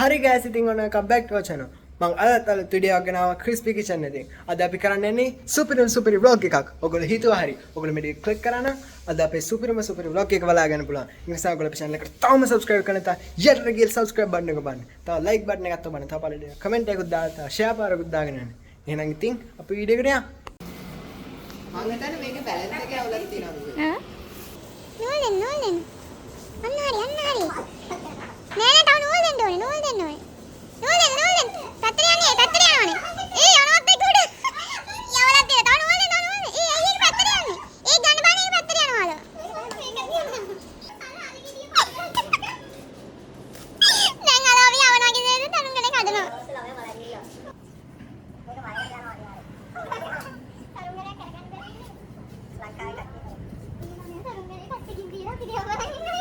හරි ගෑස්, ඉතින් ඔන්න welcome back to our channel. මං අදත් අලුත් වීඩියෝ එකක් ගෙනාවා ක්‍රිස්පි කිචන් එකෙන්. අද අපි කරන්න යන්නේ සුපිරිම සුපිරි ව්ලොග් එකක්. ඔයගොල්ලෝ හිතුවා හරි. ඔයගොල්ලෝ මේ ක්ලික් කරා නම් අද අපේ සුපිරිම සුපිරි ව්ලොග් එක බලා ගන්න පුළුවන්. ඒ නිසා ඔයගොල්ලෝ අපේ channel එකට තාම subscribe කරන්න නැත්නම් යටට ගිහලා subscribe button එක ඔබන්න. තව like button එකත් ඔබන්න. තව පල්ලෙහාට comment එකකුත් දාලා තව share පාරකුත් දාගෙන යන්න. එහෙනම් ඉතින් අපි වීඩියෝ එකට යමු. මං හිතන්නේ මේකේ බැලන්ස් එකේ අවුලක් තියෙනවා කියලා. නූල් දෙන්න, නූල් දෙන්න. අන්න හරි, අන්න හරි. නෑ නෑ, තව නූල් දෙන්න ඕනේ, නූල් දෙන්න ඕනේ. නූල් දෙන්න, නූල් දෙන්න. පැත්තට යන්නේ, ඒ පැත්තට යනවනේ. ඒ යනවත් එක්ක උඩ. යවලක් දෙන්න. තව නූල් දෙන්න, තව නූල් දෙන්න. ඒ ඇයි ඒක පැත්තට යන්නේ? ඒ ගන්න බෑ නේ, ඒක පැත්තට යනවා අර. දැන් අර අපි යවනවා කියලා තරුංගලේ කඩනවා. තරුංගලේ කරගන්න බැරි. ලංකාවේ තරුංගලේ පැත්තකින් දීලා අපි දිහා බලන් ඉන්නවා.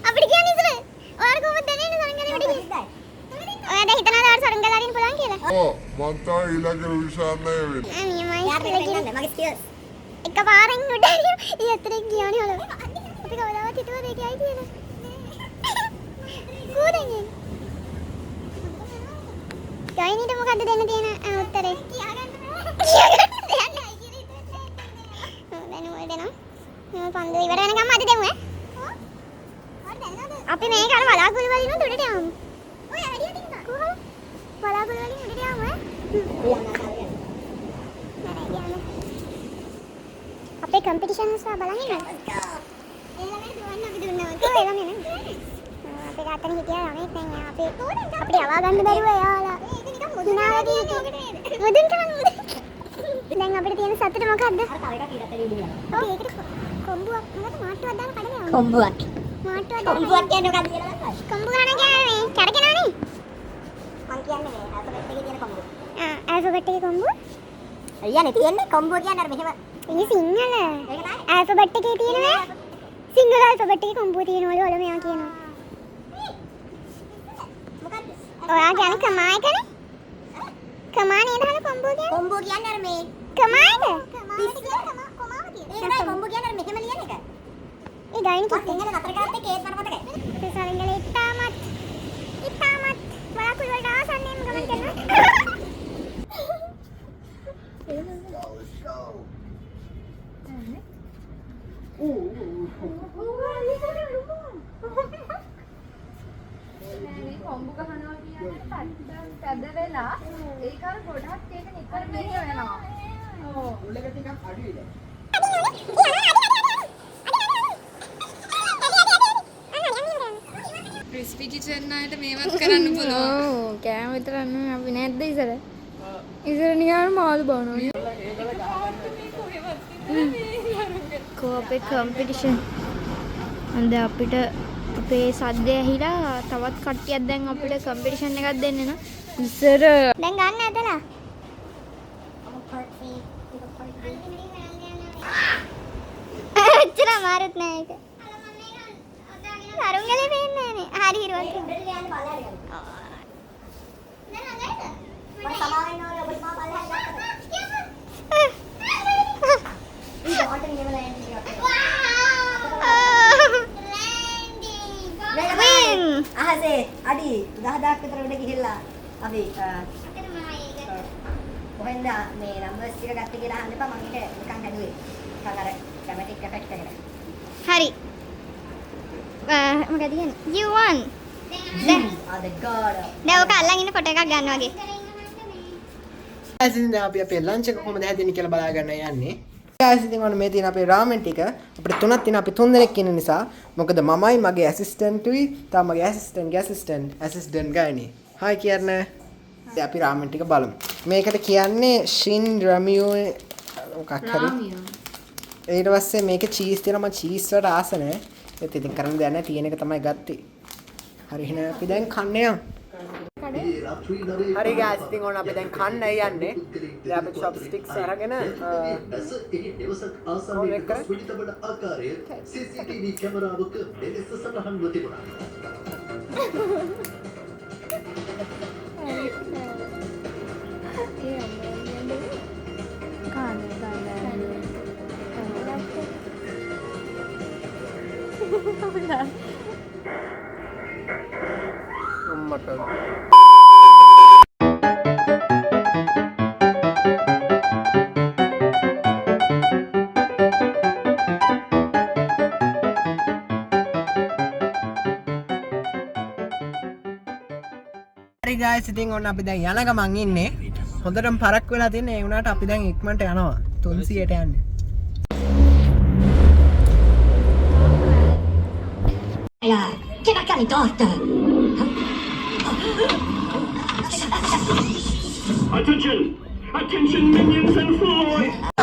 අපිට කියන්නේ ඉස්සර ඔයාලා කොහොමද දැනෙන්නේ සරංගලේ උඩ ගිහින්? ඔයා දැන් හිතනවාද ඔයාලට සරංගල අරින්න පුළුවන් කියලා? ඔව්, මං තමයි ඊළඟ විශාලය වෙන්නේ. ආ, නියමයි කියලා කිව්වා. මගේ ස්කිල්ස් එකපාරෙන් උඩ ඇරියා. ඒ අතරේ ගියානේ හොල. අපි කවදාවත් හිතුවද ඒක යයි කියලා? කෝ දැන් ඒ? ගයිනීට මොකද්ද දෙන්න තියෙන උත්තරේ? කියාගන්න බෑ. ඔව්, දැන් නූල් දෙනවා. නූල් පන්දුව ඉවර වෙනකම්ම අද දෙමු ඈ. අපි මේක අර වලාකුළු වලින් උඩට යමු. ඔය වැඩිය තින්නා. කොහොම? වලාකුළු වලින් උඩට යමු ඈ. නෑ නෑ, කියන්න. අපේ කම්පිටිෂන් එක බලන් ඉන්නවද? ඒ ළමයි දුවන්න අපි දුන්නා. කොහේ ළමයි නේ? අපේ අතන හිටියා ළමෙක්, දැන් අපි අපිට යවා ගන්න බැරුව එයාලා. ඒක නිකන් මුදුන් මුදුන් කරන් මුදුන්. දැන් අපිට තියෙන සතුට මොකද්ද? ඔව්, ඒකට කොම්බුවක් මොකද මාට්ටුවක් දාලා කඩලා යවන්න. කොම්බුවක්. මාට්ටුවක් දාලා. කොම්බුවක් කියන්නේ මොකක්ද කියලා දන්නවද? කොම්බු ගන්න කියන්නේ මේ කැරකෙනවනේ. මං කියන්නේ මේ ඇල්ෆබෙට් එකේ තියෙන කොම්බුව. ආ, ඇල්ෆබෙට් එකේ කොම්බුව? අයියානේ තියෙන්නේ කොම්බුව කියන්නේ අර මෙහෙම. ඒ සිංහල. ඒක තමයි. ඇල්ෆබෙට් එකේ තියෙනවා. සිංහල ඇල්ෆබෙට් එකේ කොම්බුව තියෙනවලු ඔල මෙයා කියනවා. මොකද්ද? ඔයා කියන්නේ කමා එකනේ? කමා නේද හල කොම්බුව කියන්නේ? කොම්බුව කියන්නේ අර මේ කමා එක? ඒක තමයි කොම්බුව කියන්නේ, අර මෙහෙම ලියන එක. ඒ ගයින් මං කිව්වේ. සිංහල නතර කරත් එක්ක ඒත් මට මතකයි. සරංගලේ ඉතාමත් ඉතාමත් වලාකුළු වලට ආසන්නයෙන්ම ගමන් කරනවා. Let's go. නෑ, කොම්බු ගහනවා කියන්නේ පැත්ත තැද වෙලා ඒක අර ගොඩක් ඒක නිකන් මේක වෙනවා. ඔව්. උල් එක ටිකක් අඩුයි දැන්. ක්‍රිස්පි කිචන් අයට මේවත් කරන්න පුළුවන්. ඔව්, කෑම විතරක් නෙමෙයි අපි නැද්ද ඉස්සර? ඉස්සර නිකන් මාළු බවනවා. කෝ අපේ කම්පිටිෂන්? අන්ද අපිට අපේ සද්දය ඇහිලා තවත් කට්ටියක් දැන් අපිට කම්පිටිෂන් එකක් දෙන්න න ඉස්සර. දැන් ගන්න ඇදලා. Part C, part B. එච්චර අමාරුත් නෑ ඒක. සරුංගලේ පේන්නේ නෑනේ. හරි හිරුවක්. උඩට යන්න පල්ලෙහාට ගන්න. මට සමා වෙන්න ඕනේ ඔබට මම පල්ලෙහාට ගත්තට. ඊට මට නියම ලෑන්ඩින් එකක්. Win. අහසේ අඩි 10,000ක් විතර උඩ ගිහිල්ලා අපි කොහෙන්ද මේ නම්බර්ස් ටික ගත්තේ කියලා අහන්න එපා. මං ඒක නිකන් හැදුවේ. නිකන් අර ඩ්‍රැමැටික් එෆෙක්ට් එකට. හරි. මොකද කියන්නේ? You won. දැන් are the god of දැන් ඔක අල්ලන් ඉන්න ෆොටෝ එකක් ගන්න වගේ. ගයිස්, ඉතින් දැන් අපි අපේ ලන්ච් එක කොහොමද හැදෙන්නේ කියලා බලා ගන්න යන්නේ. ගයිස්, ඉතින් ඔන්න මේ තියෙන අපේ රාමෙන් ටික. අපිට තුනක් තියෙන, අපි තුන් දෙනෙක් ඉන්න නිසා. මොකද මමයි මගේ ඇසිස්ටන්ට්ුයි තව මගේ ඇසිස්ටන්ට්ගේ ඇසිස්ටන්ට් ඇසිස්ටන්ට් ගායනි. හායි කියන්න. දැන් අපි රාමෙන් ටික බලමු. මේකට කියන්නේ ෂින් රමියෝ. මොකක් හරි. ඊට පස්සේ මේකේ චීස් තියෙනවා. මම චීස් වලට ආස නෑ. ඒත් ඉතින් කරන්න දෙයක් නෑ, තියෙන එක තමයි ගත්තේ. හරි, එහෙනම් අපි දැන් කන්න යමු. හරි ගයිස්, ඉතින් ඔන්න අපි දැන් කන්න යන්නේ. දැන් අපි චොප්ස්ටික්ස් අරගෙන කොහොමද මේක කරන්නේ? CCTV කැමරාවක මෙලෙස සටහන්ව තිබුණා. අම්මට. හරි ගයිස්, ඉතින් ඔන්න අපි දැන් යන ගමන් ඉන්නේ. හොඳටම පරක් වෙලා තින්නේ. ඒ වුණාට අපි දැන් ඉක්මනට යනවා. 300ට යන්නේ. Che baccani torta! Attention! Attention, minions and flies!